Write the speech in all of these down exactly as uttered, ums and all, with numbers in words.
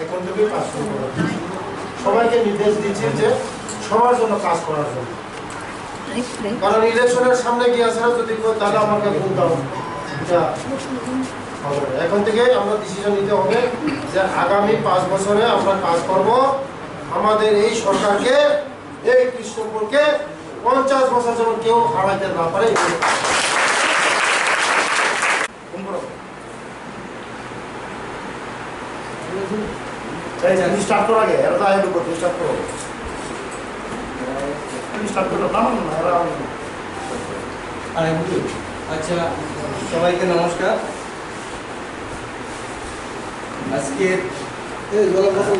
এখন থেকে কাজ শুরু করো। সবাইকে নির্দেশ দিচ্ছি যে সবার জন্য কাজ করার জন্য। কারণ ইলেকশনের সামনে গিয়ে আসলে যদি কেউ দাদা আমাকে ভোট দাও, এটা হবে না। এখন থেকে আমরা ডিসিশন নিতে হবে যে আগামী পাঁচ বছরে আমরা কাজ করব। আমাদের এই সরকারকে, এই কৃষ্ণপুরকে পঞ্চাশ বছর যেন কেউ হারাইতে না পারে। এই যে, তুমি স্টার্ট করো আগে, এরা তো আগে ঢুকো, তুমি স্টার্ট করো। তুমি স্টার্ট করো, নামানো না, এরা আমাকে। আরে, বুঝলি? আচ্ছা, সবাইকে নমস্কার। আজকে এই, বলো, বলো।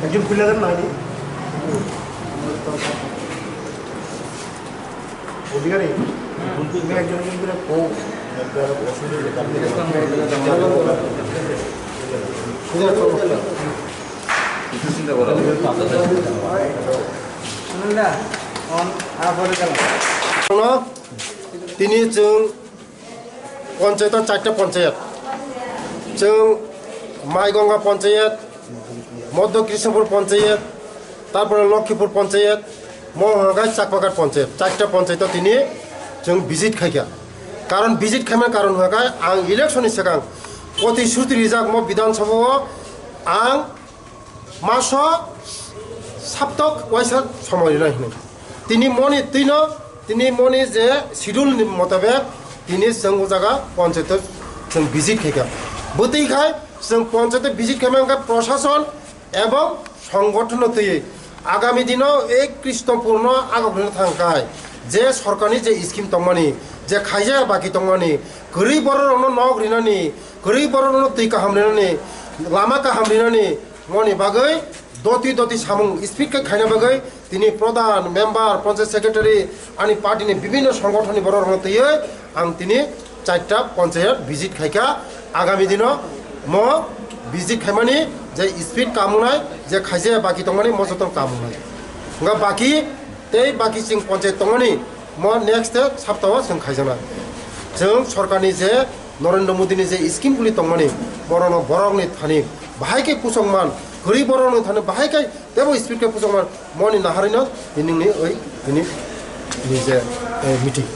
একজন খুলে দেন না, আগে। অধিকারী, তুমি একজন একজন করে কো, একবার অসুবিধা হলে কালকে Tini chwng panchayat o charta panchayat, chwng Maigonga panchayat, Madhya Krishnapur panchayat, tarpore Lokhipur panchayat, mo hwnkhai Chakpaghat panchayat, charta panchayat o tini chwng visit khaikha. Karon visit khaimani karon hwnkhai ang election ni swkang protishruti rijak mo Bidhan Sabha o ang maso saptok waisa somoi rinai hinwi. Tini moni twino, tini moni je schedule ni motabek tini chwng o jaga panchayat o chwng visit khaikha. Bwtwi khai chwng panchayat o visit khaimani khe prosason ebong songgothon no twiwi agami dino ei Krishnapur no agok rwna thangkhai je sorkar ni je scheme tongmani, je khaijaya baki tongmani, kwrwi borok rok no nok rinani, kwrwi borok rok no twi kaham rinani, lama kaham rinani, moni bagwi doti doti samung speed khe khaina bagwi tini pradhan, member, panchayat secretary, ani party ni bibhinno songgothon ni borok rok twiwi ang tini charta panchayat visit khaikha. Agami dino mo visit khaimani je speed kamungnai, je khaijaya baki tongmani mo joto kamungnai. Nga baki tei baki chwng panchayat tongmani mo next saptao chwng khaijaknai. Chwng sorkar ni je Narendra Modi ni je scheme guli tongmani, borokno borokni thani bahai khe kusongman, kwrwi borokni thani bahai khe tebo speed khe kusongman, moni naharino tini ni oi tini ni je, eh, meeting.